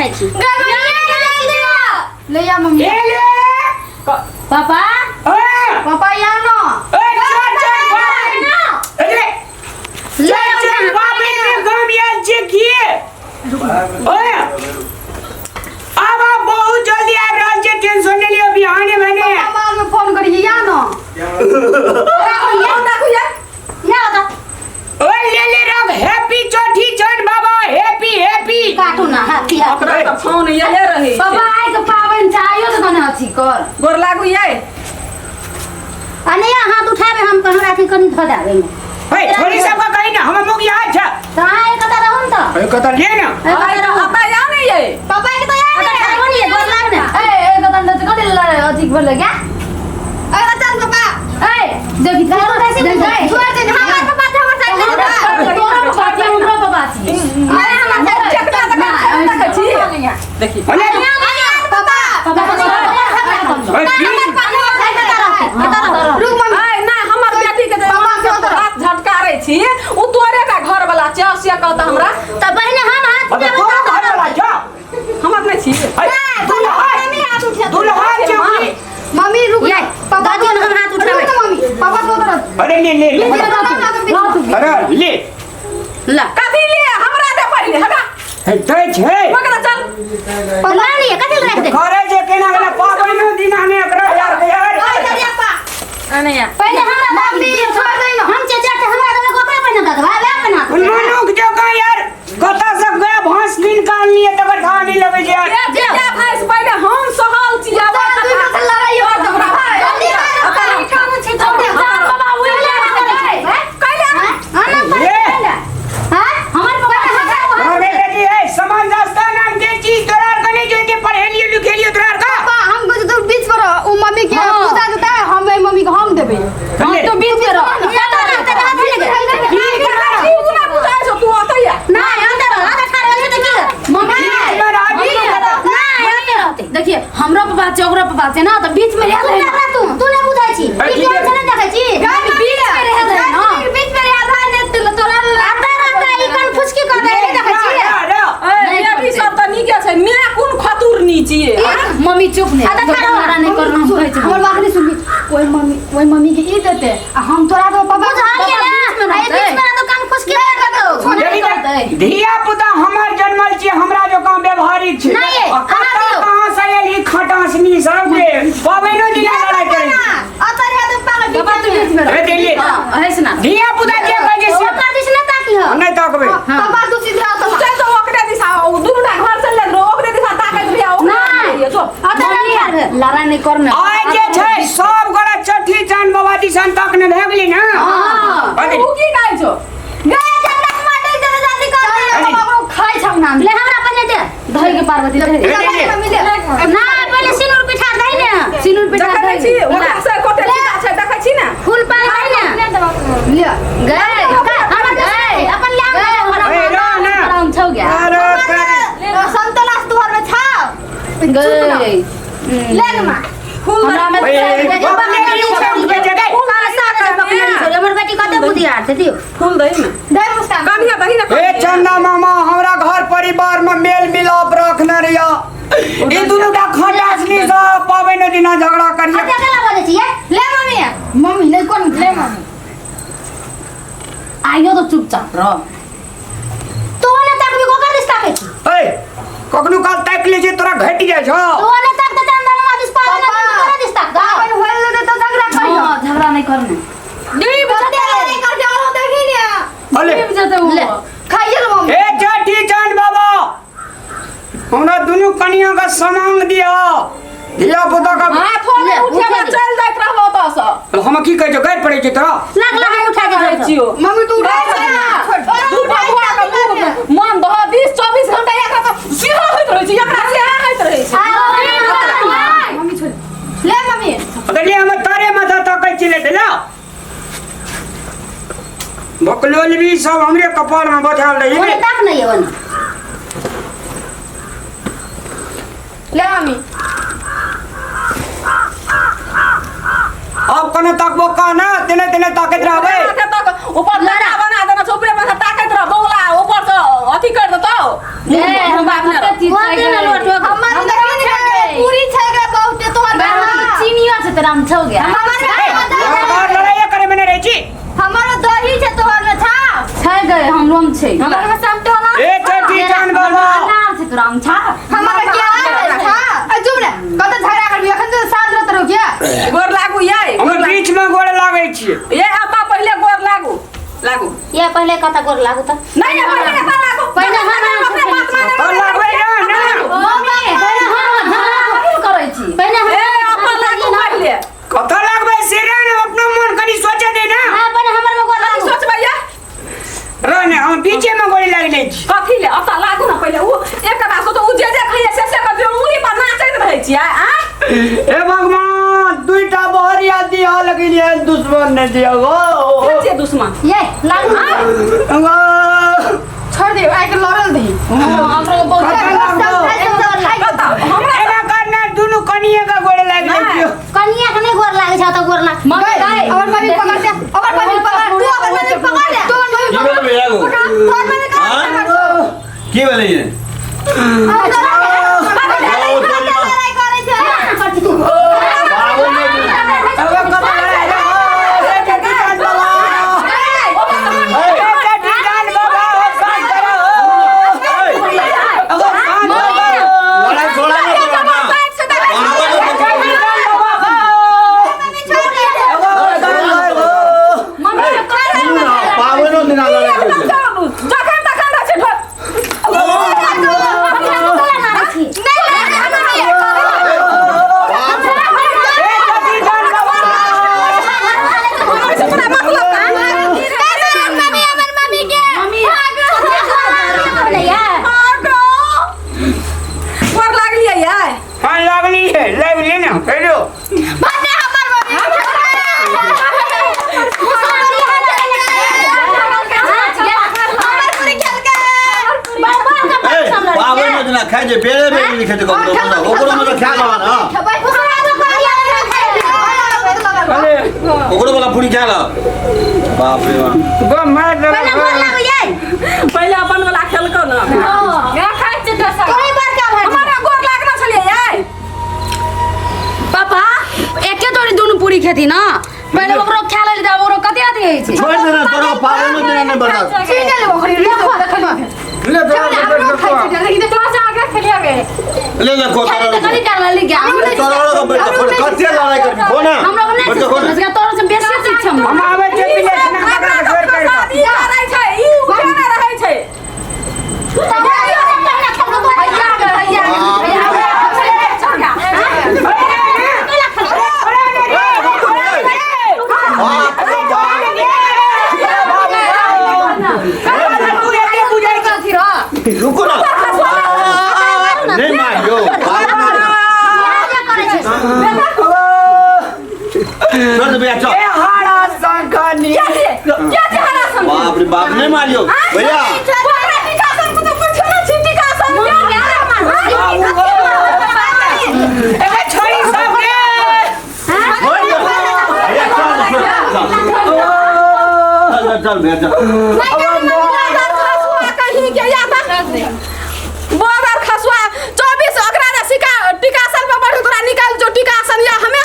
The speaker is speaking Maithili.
जाइ छी। ले आ मम्मी। ए ले। पापा। ए। पापा या ना। ए चल चल बाबे। ए ले। चल चल बाबे के गाम आयल छियै की? ओए। आब आब बहुत जल्दी आबि रहल छियै, टेंशन नहि लिअ, बिहाने भेने। पापा बाद में फोन करिए या ना। फोन राखू ये। या होता। ओए ले ले रख, हैप्पी चौथी चंद बाबा, हैप्पी हैप्पी। काटू ना हैप्पी हैप्पी। ओकरा तऽ फोन येले रहै छै। पापा आइ के पाबनि छै, आइयो तऽ कने अथी कर। गोर लागू ये। आ नहीं हाथ उठाबे हम हमरा अथी कनी धऽ देबै में। ए छोरी सब का कही ना, हमर मुख याद छै। तऽ अहाँ एक कतऽ रहू ने तऽ। ए कतऽ ले ना। एक कतऽ रहू। आता या नहीं ये। पापा के तो याद है नहीं गोर लाग ने। ए ए कतऽ ने कथी लड़े अथी बोले क्या? ए चल पापा। ए देखी तोरो कैसे देख छोड़ दे हमर पापा तऽ हमर साइड में तोरो पापा छी हमरो पापा छी। अरे हमर साइड चकना तऽ देखै छी। देखी। अरे पापा। पापा ओए प्लीज। रुक मम्मी। आय ना हमर बेटी के जे हाथ झटकारै छी उ तोरे का घर वाला छै से कहता हमरा। तऽ पहिने हम हाथ अबे तोरा घर वाला जा। हमर नहि छी। ए दुल्हा दुल्हा छै की? मम्मी रुक ये, पापा दादी हम हाथ उठाबै। रुक ना मम्मी पापा तो तरफ। अरे ले ले ले। अरे ले। ला कथी ले हमरा दे पहिले हटा। हे दै छै। ओकरा चल। ला लिए कथी राख दे। करे जे केना गेला पाबनि दिना ने एकरा यार यार। पहिले हमरा मम्मी छोड़ दे ना। हम चचा के हमरा देबै ओकरा पहिने दऽ देबै वएह पहिने मनुख जकाँ यार कतऽ से गया भांस कीन के आनलियै तकर खा नहीं लगै छै यार। ए जिया भैंस पहिले हम सहल छी आब चल, दुनू से लड़ाई हो हमरा। जल्दी बाबा उड़ ये हां हमर पापा अरे बेटी ए सामंजस्यता नाम के चीज तोरा आर के नहीं जोइते, पढ़ेलियो लिखेलियो तोरा आर का। पापा हम कुछ तो बीच पर रह, उ मम्मी के पूजा देता है हम मम्मी के हम देबै। ले। तो बीच में रह। बीच में रह। तू ना बुझाइ छौ तू ओतै आ। ना अंदर रह अंदर ठाड़ हो तऽ की मम्मी बीच में रह, बीच में रह। ना अंदर रहते। देखिए हमरो पापा छै ओकरो पापा छै ना तऽ बीच में रह तू ना। ना तू तू ना बुझै छी ए, ई ठीक केहन है। छै ने देखै छी। बीच में रह ना। बीच में रह भाई ने तोरा अंदर रहता ई कन फुसकी कर दे देखै छी। रह, रह। ए बेटी सब तऽ नीके छै my कोन खतुरनी छियै। मम्मी चुप ने आ तऽ ठाढ़ हो। लड़ा नहीं करना हम कहै छी। हमर बात नहीं सुनबी ओइ मम्मी ओइ मम्मी के ई देते आ हम तोरा देबै पापा। बुझलियै ना ए बीच में रह तो कन फुसकी कर दो। देखी तऽ, धिया पुता हमर जन्मल छी हमरा जकाँ व्यवहारिक छै। नहि, आ अहाँ कतऽ दियौ। कहाँ से आयल ई खटासनी सब के पाबनिो दिना लड़ाई करै छै। पापा तू बीच में रह। ए, देलियै। ऐसे ना धिया पुता जे कहै छै से ओकर दिस ना ताकी हो। नहि तकबै। पापा तू सीधा तू चल तो ओकरे दिशा ओ दुनू टा घर चल रहो ओकरे दिशा ताकैत रहिया ओकरे जो। अंदर रह ठाढ़। लड़ाई नहीं करना। आइ जे छै सब गोरा चठी चान बाबा दिसन तक ने भए गेली ना। अरे तू की कहै छौ? खाइ छौ ना। ले हमरा पहिले दे। दही के पार्वती दही। ए, ले, ले। ना पहिले सिनुर पिठार दही ने। सिनुर पिठार देखै दही। छी ओकरा से कते सीधा छै देखै छी ना। फूल पान दही ने। ले गए हमर गए अपन ले गए हमरा ए, रह ना। आराम छौ गया। अरे तेरी। संतोला तुहर में छाव गए ले गे मां। फूल हमरा में ए, ए, बकले की उठे उठे जगह। हमर बेटी कते बुधियार छै दियौ। फूल दही ना दे मुस्कान। कनिया दही ना। ए चंदा मामा हमरा घर परिवार में मेल मिलाप रखने रहिया। ई दुनू टा खटासनी सब पाबनि दिना झगड़ा करिए। अते केला बजै छियै? ले मम्मी मम्मी नहीं कोन ले मम्मी आइयो तो चुपचाप रह। तू ने ताकबी ओकर दिस ताकै छी। ए कखनो काल ताकि लै छै तोरा घटि जाइ छौ। तू ने ताक त चंदा मामा दिस पाबनि दिन तोरा दिस ताक दा। हां झगड़ा नहीं करना। डूब जते नहीं कर जाओ देखी ने। अले डूब जते ले। उ खाइए लो मम्मी। ए चठी चान बाबा हमरा दुनू कनिया का समांग दिया धिया पुता का। हाथो ले, ने उठेबा उठे दे। चल जाइत रहबो ओतऽ सँ। हम की कहै छौ गारि पड़ै छै तोरा। लगला हम उठा के कहै छोड़। छियौ। मम्मी तू उठा दू टा बुआ के मुँह मन दह 20 24 घंटा एकरा तऽ सिहा होइत रहै छै एकरा सिहा होइत रहै छै। मम्मी छोड़ ले मम्मी। अरे हम तारे माथा ताकै छी ले ला बकलोल भी सब हमरे कपार में बैठाल रही ओने ताक नहीं है ओने। ले मम्मी अब कोनो तकबो का ना तेने तेने ताकत रहबे। माथे तक ऊपर लड़ा बना देना छै ऊपरे माथे ताकैत रह बौला ऊपर से अथी कर देतौ। ए, हमरा हमरा अपने कते चीज हमर छै गए। हमर पूरी छै गे बहुते तोहर चीनियो छै तोरा में छौ गे। हमर और लड़ाई करे में नहीं रहै छी। हमर दही छै तोहर में छा छै गए, हमरो में छै। हमर में समतोला। ए चटी जान बाबा। अनार छै तोरा में छा। हमर केला छै छा। ए चुप रे, कत झगड़ा करबी अखन तो साँझ रहत रहो क्या? गोर लागू ये। हम बीच में गोड़ लागै छी। ये अब्बा पहिले गोर लागू लागू। ये पहिले कत गोर लागू त? नहीं ये पहिले कता लागू। पहिले हम अपने बात माने। तो लागबै ना ना। मम्मी, पहिले हम झगड़ा कबूल करै छी। पहिले हम ए अब्बा लागू पहिले। कत लागबै से रे ना, अपना मन कनी सोचे दे ना। हां, पहिले हमर में गोर कथी लागू। सोचबै ये? रह ने, हम बीचे में गोली लागि लै छी। कथी ले अता लागू ना पहिले उ एक बात तो उ जे जे खाइए से से कर उंगली पर नाचैत रहै छियै आ। हे भगवान, दुईटा बहरिया दिया लगलियै, दुश्मन ने दिया गो। के छियै दुश्मन? ये लागू। गो। छोड़ दे, आइ के लड़ल दही। हमरो बहुत कत लागबो? बताओ हमरा। एना करना दुनू कनिए के गोड़ लागि लै छियो। कनिया के नहीं गोर लागै छै त गोर लाग। मम्मी गए, अगर मम्मी पकड़ ले, अगर मम्मी पकड़, तू अगर मम्मी पकड़ ले, तू अगर मम्मी की पकड़। भेलै भैया गो? तोहर मम्मी कहाँ हाँ? पकड़? की भेलै ये? ओ, तोरी माँ। लड़ाई करै छै। बाबू ने अब कत लड़ाइ रे? ए चटी जान बाबा। ए चटी जान बाबा, हो शांत करो। अगो शांत बाबा। लड़ाई छोड़ा ना तोरा ना। बाबू ने चटी जान बाबा हो। अगो शांत हो। मम्मी सुनू ना, पाबनो दिना लड़ाई करै छै। जखन तखन रहै छै ढोल। ए चटी जान बाबा। हमरा से तोरा मतलब का? मम्मी हमर मम्मी के आगो। गोर लागलियै ये? हाँ लागली है, लागली ना हेलो। भन्ने हमर मम्मी। हमर पूरी खेलके। ए, पाबनो दिना खाइ छै, बेरे बेरे लिखै छै ककरो, ओकरो में तऽ खा लेबा ना। अरे ओकरो वाला पूरी खा ल। बाप रे बाप। गो मार दे। पहिले गोर लागू ये। पहिले अपन वाला खेलको ना। या खाइ छै डसा। तोरे बड़का भाई। हमरा गोर लागना छलियै ये? पापा एके तोरी दुनू पूरी खेती ना। पहिले ओकरो खा लेल जाब, ओकरो कते अथी होइ छै। छोड़ि दे ना, तोरा पाबनो दिना नहि बर्दाश्त। छीन ले ओकरी, ले देखै में। ले तोरा हमरो खाइ छै, देखी देख। तोरा से आगे खेलिया गे। ले ले को खेली तोरा त कनी काल लली गया। तोरा को बैठ के कते लड़ाई करबी खो ना। हमरो नहि बैठ के खो ना। छै, तोरा से बेसी चीज छै हमरा। हम आबै छै पिले स्नान करा के छोड़ कर। शादी करै छै, ई उठे रहै छै। भैया के भैया के भैया। बाप रे बाप। तू एते बुझाइ छी। रुको ना, नहीं मारियो, बाप रे। छोड़ दे भैया, चल। ए हाड़ा संकनी। क्या छै? क्या छै हरा संग? बाप रे बाप, नहीं मारियो भैया। ओकरा टीकासन को तो पूछो ना छी टीकासन क्या? एबे छोड़ी सब के। छोड़ दे भैया, चल चल चल चल चल भैया चल। खसुआ कहीं के या त बोदर खसुआ 24 ओकरा ने सिका टीकासन पर बैठ तोरा निकाल जो टीकासन या हमे।